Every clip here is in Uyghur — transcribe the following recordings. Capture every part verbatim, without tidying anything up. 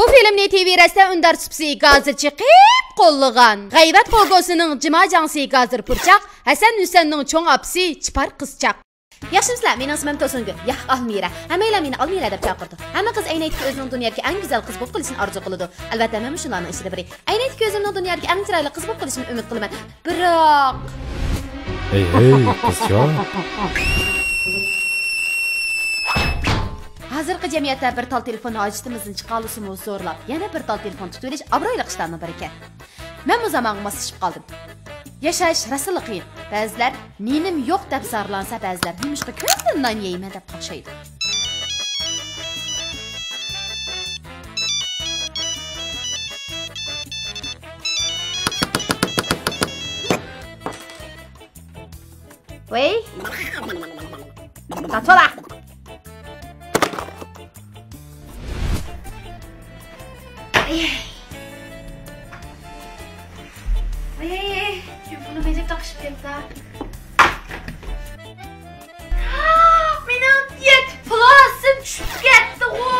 بۇ فىلىمنى تىۋى رەستە ئۈندەر سۇپىسى گازىر چېقىپ قوللىغان. غەيۋەت پوگوسىنىڭ جىما جاڭسى گازىر پۇرچاق، ھەسەن ھۈسەننىڭ چوڭ ئاپىسى چىپار قىزچاق. ياخشىمۇسىلەر؟ مېنىڭ ئىسمىم توسۇنگۈل، ياق ئالمىرا. ھەممەيلەن مېنى ئالمىرا دەپ چاقىرىدۇ. ھەممە قىز ئەينەكتىكى ئۆزىنىڭ دۇنيادىكى ئەڭ گۈزەل قىز بولۇپ قېلىشىنى ئارزۇ قىلىدۇ. ئەلۋەتتە، مەنمۇ شۇلارنىڭ ئىچىدە بىرى. ئەينەكتىكى ئۆزۈمنىڭ دۇنيادىكى ئەڭ چىرايلىق قىز بولۇپ قېلىشىمنى ئۈمىد قىلىمەن. بىراق. ھەي، ھەي، قىزچاق. ھازىرقى جەمئىيەتتە بىر تال تېلېفون ھاجىتىمىزنى چىقارالىسىمۇ زورلاپ، يەنە بىر تال تېلېفون تۇتۇۋېلىش ئابرۇيلۇق ئىشلارنىڭ بىرىكەن. مەنمۇ زامانغا ماسلىشىپ قالدىم. ياشاش راستلا قىيىن. بەزىلەر نېنىم يوق دەپ زارلانسا، بەزىلەر نېمىشقا كۈندە نان يەيمەن دەپ قاقشايدۇ. ۋەي. تاتىۋالا. ئاي، ئاي، ئاي. تېلېفوننى مەيدەپ تاقىشىپ كەتتى. مېنىڭ يەتتە پلاسىم چۈشۈپ كەتتىغۇ.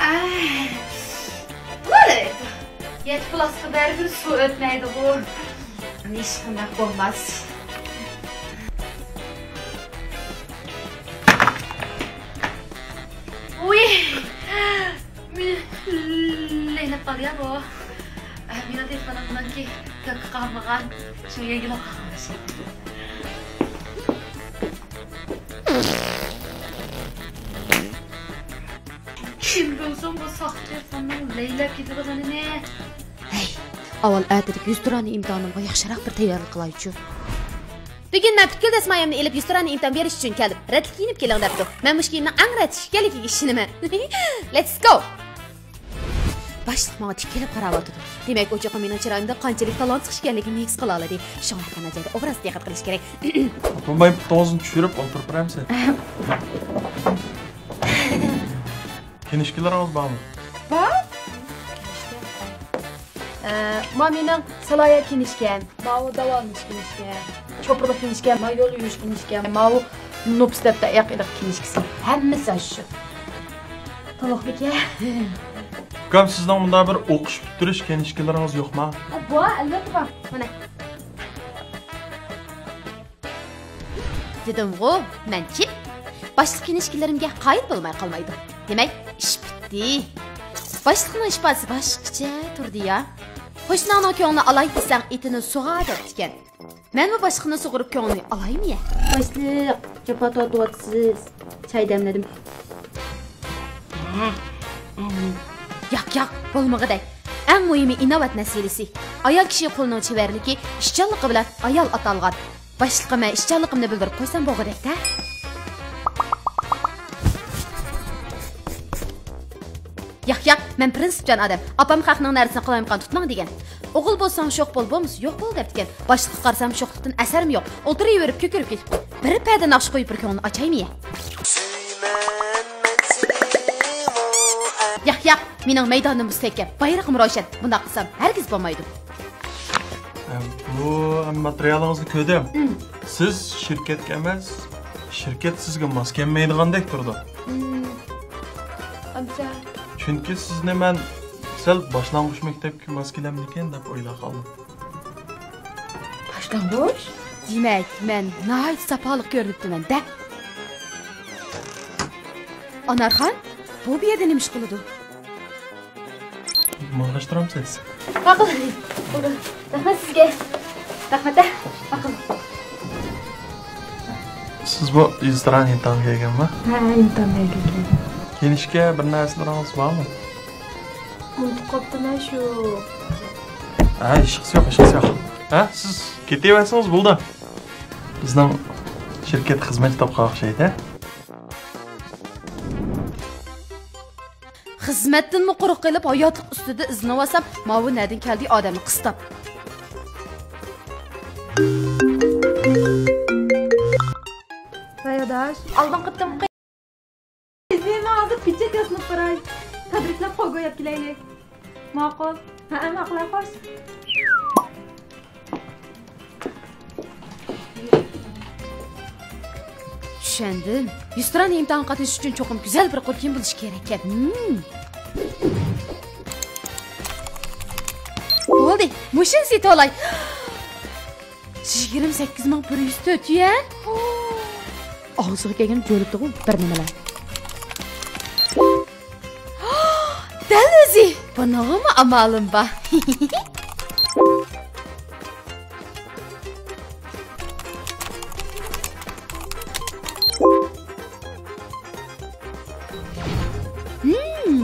ئاي. بولدى. يەتتە پلاسقا بەرىبىر سۇ ئۆتمەيدىغۇ. ھېچقانداق بولماس. ۋۇي! لەيلەپ قالدى يا بۇ. مېنىڭ تېلېفونۇمنىڭكى كۆككە قالمىغان، شۇ يەڭگىلەپ قالغان ئوخشايدۇ. كىم بىلسۇن بۇ ساختا تېلېفوننىڭ لەيلەپ كېتىدىغىنىنى. ھەي، ئاۋۋال ئەتىدىكى يۈزتۇرانە ئىمتىھانىمغا ياخشىراق بىر تەييارلىق قىلايچۇ. بۈگۈن مەن پۈتكۈل دەسمايەمنى ئېلىپ يۈزتۇرانە ئىمتىھان بېرىش ئۈچۈن كەلدىم. رەتلىك كىيىنىپ كېلىڭ دەپتۇ. مەن مۇشۇ كىيىمنىڭ ئەڭ رەتلىك ئىكەنلىكىگە ئىشىنىمەن. Let's go! باشلىق ماڭا تىكىلىپ قاراۋاتىدۇ. دېمەك، ئۇ چوقۇم مېنىڭ چىرايىمدا قانچىلىك تالانتلىق ئىكەنلىكىمنى ھېس قىلالىدى. شۇڭا ھەر قانداق جايدا ئوبرازغا دىققەت قىلىش كېرەك. ئاپام بايىپ توڭۇزنى چۈشۈرۈپ ئولتۇرۇپ بېرەمسەن؟ كىنىشكىلىرىڭىز بارمۇ؟ بار. ئە، ما مېنىڭ سالايا كىنىشكەم، ماۋۇ داۋالىنىش كىنىشكەم، چوپۇرلۇق كىنىشكەم، ما يول يۈرۈش كىنىشكەم، ماۋۇ نوپۇس دەپتەر ئېقىلىق كىنىشكىسى. ھەممىسى ئاشۇ. تولۇقمىكەن؟ ئۇكام، سىزنىڭ مۇنداق بىر ئوقۇش پۈتتۈرۈش كىنىشكىلىرىڭىز يوقما؟ بار، ئەلۋەتتە بار. مانا. دېدىمغۇ، مەن كىم؟ باشلىق كىنىشكىلىرىمگە قايىل بولماي قالمايدۇ. دېمەك، ئىش پۈتتى. باشلىقنىڭ ئىپادىسى باشقىچە تۇردى يا. قوشناڭنىڭ كۆڭلىنى ئالاي دېسەڭ، ئېتىنى سۇغا دەپتىكەن. مەنمۇ باشلىقنى سۇغۇرۇپ كۆڭلىنى ئالايمۇ يا؟ باشلىق، جاپا تارتىۋاتىسىز. چاي دەملىدىم. ھە، ئەمدى. ياق، ياق، بولمىغۇدەك. ئەڭ مۇھىمى ئىناۋەت مەسىلىسى. ئايال كىشى قولىنىڭ چېۋەرلىكى، ئىشچانلىقى بىلەن ئايال ئاتالغان. باشلىققا مەن ئىشچانلىقىمنى بىلدۈرۈپ قويسام بولغۇدەك-دە. ياق، ياق، مەن پىرىنسىپچان ئادەم. ئاپام خەقنىڭ نەرسىنى قالايمىقان تۇتماڭ دېگەن. ئوغۇل بولساڭ شوخ بول، بولمىسا يوق بول دەپتىكەن. باشلىققا قارىسام شوخلۇقتىن ئەسەرمۇ يوق. ئولتۇرۇۋېرىپ كۆكىرىپ كېتىپتۇ. بىر پەدە ناخشا قويۇپ بىر كۆڭلىنى ئاچايمۇ يە؟ ياق، ياق، مېنىڭ مەيدانىم مۇستەھكەم، بايرىقىم روشەن. بۇنداق قىلسام ھەرگىز بولمايدۇ. ئە، بۇ ماتېرىيالىڭىزنى كۆردۈم. ئىم. سىز شىركەتكە ئەمەس، شىركەت سىزگە ماس كەلمەيدىغاندەك تۇرىدۇ. ئىم. ئەمسە؟ چۈنكى سىزنى مەن سەل باشلانغۇچ مەكتەپكە ماس كېلەمدىكىن دەپ ئويلاپ قالدىم. باشلانغۇچ؟ دېمەك، مەن ناھايىتى ساپالىق كۆرۈنۈپتىمەن-دە. ئانارخان، بۇ بۇ يەردە نېمە ئىش قىلىدۇ؟ ماڭغاچتۇرامسىز؟ ماقۇل. رەھمەت سىزگە. رەھمەت-دە. ماقۇل. سىز بۇ يۈزتۇرانە ئىمتىھانغا كەلگەنمۇ؟ ھە، ئىمتىھانغا كەلگەن. كىنىشكا بىر نەرسىلىرىڭىز بارمۇ؟ ئۇنتۇپ قاپتىمەن شۇ. ھە، ھېچقىسى يوق، ھېچقىسى يوق. ھە، سىز كېتىۋەرسىڭىز بولدى. بىزنىڭ شىركەت خىزمەتچى تاپقان ئوخشايدۇ. خىزمەتتىنمۇ قۇرۇق قېلىپ، ھاياتلىق ئۈستىدە ئىزدىنىۋالسام، ماۋۇ نەدىن كەلدى ئادەمنى قىستاپ. ۋاي ئاداش، ئالدىنقى قېتىمقى. مەن ھازىر پېچەت ياسىنىپ باراي. تەبرىكلەپ قول قويۇپ كېلەيلى. ماقۇل. ھەئە، ماقۇل، خوش. چۈشەندىم. يۈزتۇرانە ئىمتىھانغا قاتنىشىش ئۈچۈن چوقۇم گۈزەل بىر قول كىيىم بولۇشى كېرەككەن. ھىم. مۇشۇنىسى تولاي. يىگىرمە سەككىز مىڭ بىر يۈز تۆت يۈەن. ئاغزىغا كەلگەن جۆلىتىغۇ بىر نېمىلەر. دەل ئۆزى. بۇنىڭغىمۇ ئامالىم بار. ھىم.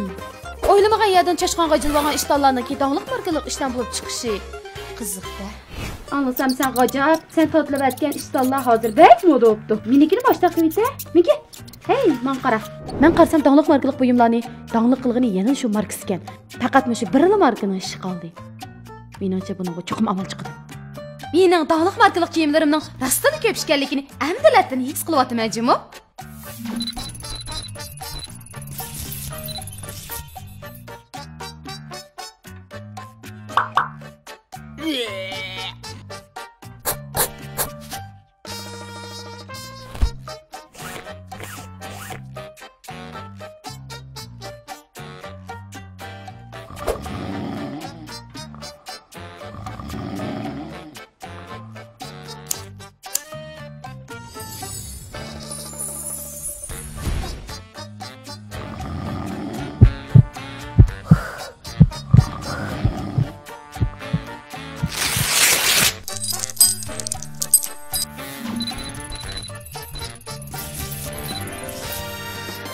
ئويلىمىغان يەردىن چاشقانغا ئېچىلىۋالغان ئىشتانلارنىڭ داڭلىق ماركىلىق ئىشتان بولۇپ چىقىشى قىزىق-دە. ئاڭلىسام سەن غاجاپ، سەن تاتىلىۋەتكەن ئىشتانلار ھازىر بەك مودا بوپتۇ. مېنىڭكىنى باشتاق قىلىۋېتە، مېنىڭكى. ھەي، ماڭا قارا. مەن قارىسام داڭلىق ماركىلىق بۇيۇملارنى داڭلىق قىلغىنى يەنىلا شۇ ماركىسىكەن. پەقەت مۇشۇ بىرلا ماركىنىڭ ئىشى قالدى. مېنىڭچە بۇنىڭغا چوقۇم ئامال چىقىدۇ. مېنىڭ داڭلىق ماركىلىق كىيىملىرىمنىڭ راستلا كۆپ ئىكەنلىكىنى ئەمدىلەتىن ھېس قىلىۋاتىمەن جۇمۇ.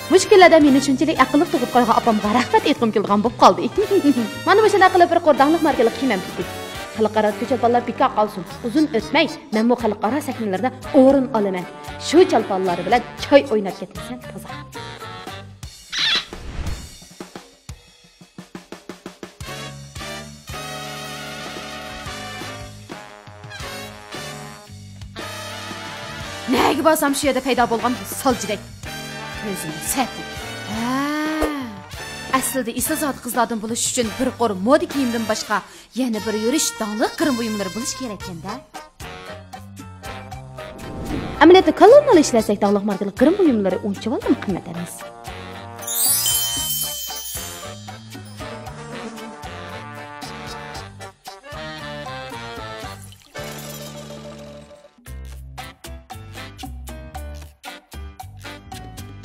مۇشۇ كۈنلەردە مېنى شۇنچىلىك ئەقىللىق تۇغۇپ قويغان ئاپامغا رەھمەت ئېيتقۇم كېلىدىغان بولۇپ قالدى. مانا مۇشۇنداق قىلىپ بىر قۇر داڭلىق ماركىلىق كىيىم ئەمدى. خەلقئارادىكى چولپانلار بىكار قالسۇن. ئۇزۇن ئۆتمەي مەنمۇ خەلقئارا سەھنىلەردە ئورۇن ئالىمەن. شۇ چولپانلار بىلەن چاي ئويناپ كەتمىسەم تازا. نەگە بارسام شۇ يەردە پەيدا بولغان بۇ سالجىدەك. كۆزۈمنى سەتتى. ھە. ئەسلىدە ئېسىل زادى قىزلاردىن بولۇش ئۈچۈن بىر قۇر مودا كىيىمدىن باشقا يەنە بىر يۈرۈش داڭلىق گىرىم بۇيۇملىرى بولۇش كېرەككەن-دە. ئەمەلىيەتتە كالوننىلا ئىشلەتسەك داڭلىق ماركىلىق گىرىم بۇيۇملىرى ئۇنچىۋالىمۇ قىممەت ئەمەس.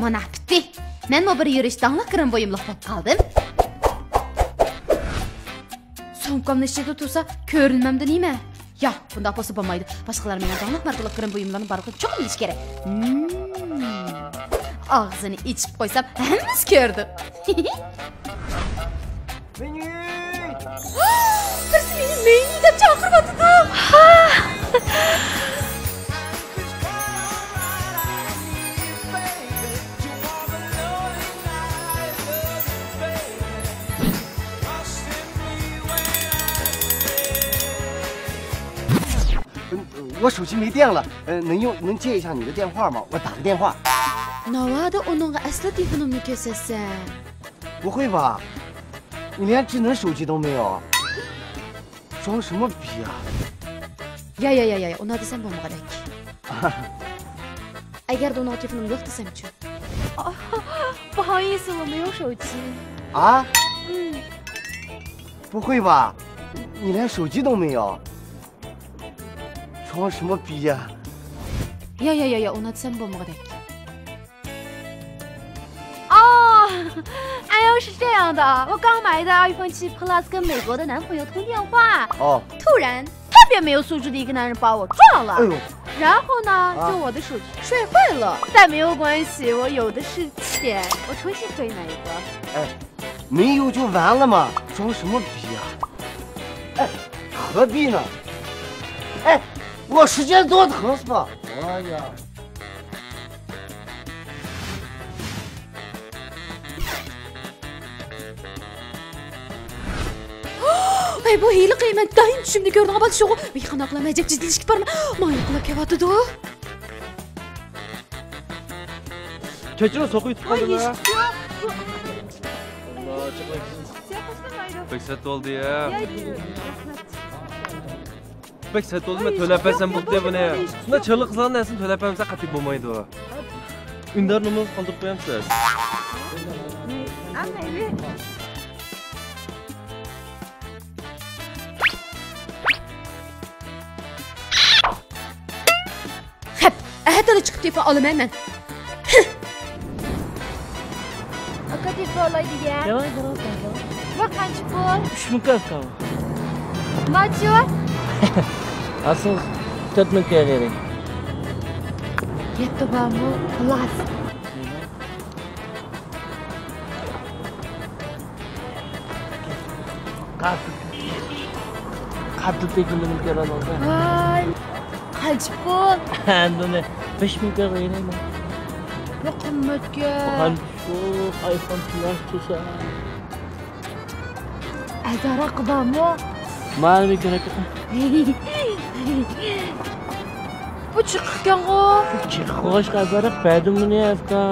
مانا پۈتتى. مەنمۇ بىر يۈرۈش داڭلىق گىرىم بۇيۇملۇق بولۇپ قالدىم. سومكامنى ئىچىدە تۇرسا كۆرۈنمەمدۇ نېمە؟ ياق، بۇنداق بولسا بولمايدۇ. باشقىلار مېنىڭ داڭلىق ماركىلىق گىرىم بۇيۇملارنىڭ بارلىقىنى چوقۇم بىلىشى كېرەك. ھىم. ئاغزىنى ئېچىپ قويسام ھەممىسى كۆرىدۇ. مېنى! بىرسى مېنى مېنى دەپ چاقىرىۋاتىدۇ. ھا! 我手机没电了，呃，能用，能借一下你的电话吗？我打个电话。 ناۋادا ئۇنىڭغا ئەسلى تېلېفونۇمنى كۆرسەتسەم. 不会吧？你连智能手机都没有？装什么逼啊？ يا، يا، يا، يا، يا، ئۇنداق دېسەم بولمىغۇدەك. ئەگەردە ئۇنىڭغا تېلېفونۇم يوق دېسەمچۇ؟ 不好意思，我没有手机。 啊？嗯。 不会吧？你连手机都没有？装什么逼呀？يا، يا، يا، يا، ئۇنداق دېسەم بولمىغۇدەك. 哦，哎呦，是这样的，我刚买的iPhone 七 Plus 跟美国的男朋友通电话，哦。突然特别没有素质的一个男人把我撞了，哎呦。然后呢，啊。就我的手机摔坏了，但没有关系，我有的是钱，我重新可以买一个。哎，没有就完了嘛，装什么逼啊？哎，何必呢？哎，我时间多疼死了。哎呀。 ۋەي، بۇ ھېلىقى مەن دائىم چۈشۈمدە كۆرىدىغان بالا شۇغۇ. ۋەي، قانداق قىلىمەن، ئەجەب جىددىيلىشىپ بارىمەن. ماڭا يوقلاپ كېلىۋاتىدۇ. كەچۈرۈڭ، سوقۇپ يېتىپ قالدىم ھە. بەك سەت بولدى ھە. بەك سەت بولدىمەن، تۆلەپ بەرسەم بولدى بۇنى. شۇنداق چىرايلىق قىزلارنىڭ نەرسىنى تۆلەپ بەرمىسە قەتئىي بولمايدۇ. ئۈندىدار نومۇرىڭىزنى قالدۇرۇپ قويامسىز؟ ھە، مەيلى. ئەتىلا چىقىپ تېلېفون ئالىمەن مەن. ئاكا، تېلېفون ئالاي دېگەن. ياۋاي، بىراز، بىراز. بۇ قانچە پۇل؟ ئۈچ مىڭ ئاكا. ماچۇ؟ ئاسىل، تۆت مىڭ ئاكا بېرەي. يەتتە بارمۇ؟ خالاس. قاتتىق، قاتتىق تېگىندىمىز كېلەلمەيدۇ. ۋاي، قانچە پۇل؟ ئەندىنى بەش مىڭ كۆرگەينىمەن. بۇ قىممەتكەن. قانچە پۇل؟ ئايفون پلۇس كېسە. ئەرزانراق بارمۇ؟ مانا بىر كۆرۈپ بېقىڭ. بۇ چىقىقكەنغۇ. چىقىق بولغاچقا ئەرزانراق بەردىم بۇنى ئەسكا.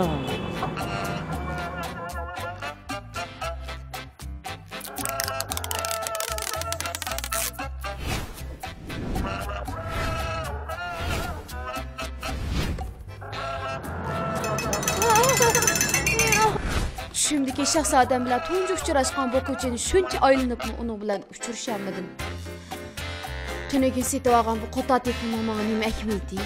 چۈشۈمدىكى شاھزادەم بىلەن تۇنجى ئۇچراشقان بۇ كوچىنى شۇنچە ئايلىنىپمۇ ئۇنىڭ بىلەن ئۇچرىشالمىدىم. تۈنۈگۈن سېتىۋالغان بۇ قوتار تېلېفوننىڭ ماڭا نېمە ئەھمىيىتى؟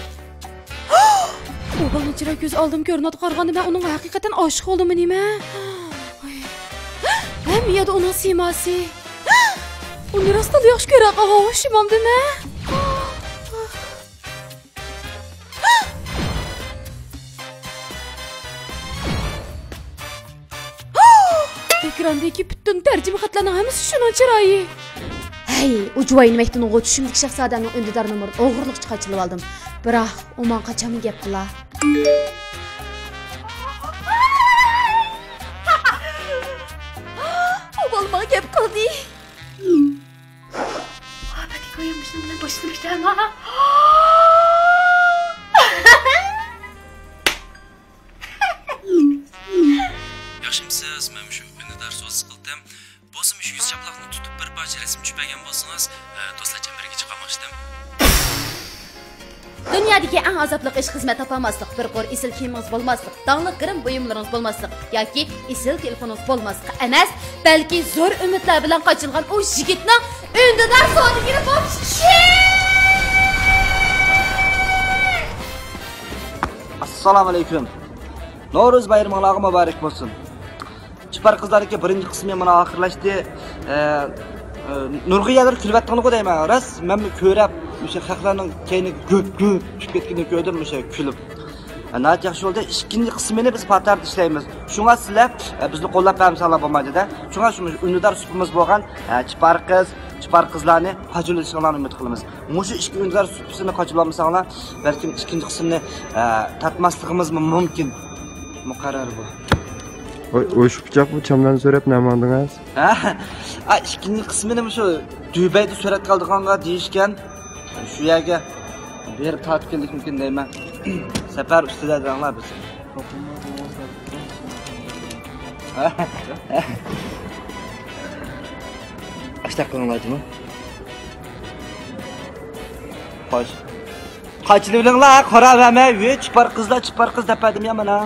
ئۇ بالىنىڭ چىراي كۆز ئالدىمغا كۆرۈنۈۋاتقان قارىغاندا مەن ئۇنىڭغا ھەقىقەتەن ئاشىق بولدۇممۇ نېمە؟ ھەممە يەردە ئۇنىڭ سىيماسى. ئۇنى راستلا ياخشى كۆرۈۋاتقانغا ئوخشىمامدىمەن؟ ئېكراندىكى پۈتۈن تەرجىمە خەتلەرنىڭ ھەممىسى شۇنىڭ چىرايى. ھەي، ئۇ جۇۋايىنى مەكتىنىڭغۇ چۈشۈمدىكى شاھزادەمنىڭ ئۈندىدار نومۇرىنى ئوغرىلىقچە قاچىلىۋالدىم. بىراق، ئۇ ماڭا قاچانمۇ گەپ قىلا. ئۇ بالا ماڭا گەپ قىلدى. ۋا، بەتكە ئويۇن مۇشۇنىڭ بىلەن باشلىنىپ كېتەما. ياخشىمسىز؟ مەن مۇشۇ ئۈندىدار سودىسى قىلدىم. بولسا مۇشۇ يۈز چاپلاقنى تۇتۇپ بىر پارچە رەسىم چۈشۈرۈپ بەرگەن بولسىڭىز، ئە، دوستلار چەمبىرىكىگە چىقارماقچىدىم. دۇنيادىكى ئەڭ ئازابلىق ئىش خىزمەت تاپالماسلىق، بىر قۇر ئېسىل كىيىمىڭىز بولماسلىق، داڭلىق گىرىم بۇيۇملىرىڭىز بولماسلىق ياكى ئېسىل تېلېفونىڭىز بولماسلىقى ئەمەس، بەلكى زور ئۈمىدلەر بىلەن قاچىلىغان ئۇ يىگىتنىڭ ئۈندىدار سودىگىرى بولۇشى. ئەسسالامۇئەلەيكۇم. نورۇز بايرىمىڭلارغا مۇبارەك بولسۇن. چىپار قىزلارنىڭكى بىرىنچى قىسمى مانا ئاخىرلاشتى. ئە، ئە، نۇرغۇن يەرلەر كۈلۈۋاتقانغۇ دەيمەن. راست، مەنمۇ كۆرۈپ، مۇشۇ خەقلەرنىڭ كەينىگە گۈپ، گۈپ چۈشۈپ كەتكىنىنى كۆردۈم، مۇشۇ كۈلۈپ. ئە، ناھايىتى ياخشى بولدى. ئىككىنچى قىسمىنى بىز پاتاردا ئىشلەيمىز. شۇڭا سىلەر، ئە، بىزنى قوللاپ بەرمىسەڭلار بولمايدۇ-دە. شۇڭا شۇ ئۈندىدار سۇپىمىز بولغان، ئە، چىپار قىز، چىپار قىزلارنى قاچىلىۋېلىشىڭلارنى ئۈمىد قىلىمىز. مۇشۇ ئىككى ئۈندىدار سۇپىسىنى قاچىلىۋالمىساڭلار، بەلكىم ئىككىنچى قىسمىنى، ئە، تارتماسلىقىمىزمۇ مۇمكىن. مۇقەررەر بۇ. ۋاي، ئوشۇق پىچاق بۇ چاملارنى سۆرەپ نەماڭدىڭىز؟ ھە؟ ئا، ئىككىنچى قىسمىنى مۇشۇ دۇبەيدە سۈرەتكە ئالىدىغانغا دېيىشكەن. شۇ يەرگە بېرىپ تارتىپ كەلدۇق مۇمكىن دەيمەن. سەپەر ئۈستىدە دەڭلار بىز. ئاشتاق قىلىڭلار جۇمۇ. خوش. قاچىلىۋېلىڭلار، قاراپ ھەممە. ۋى، چىپار قىزلار، چىپار قىز دەپ بەردىم يا مانا.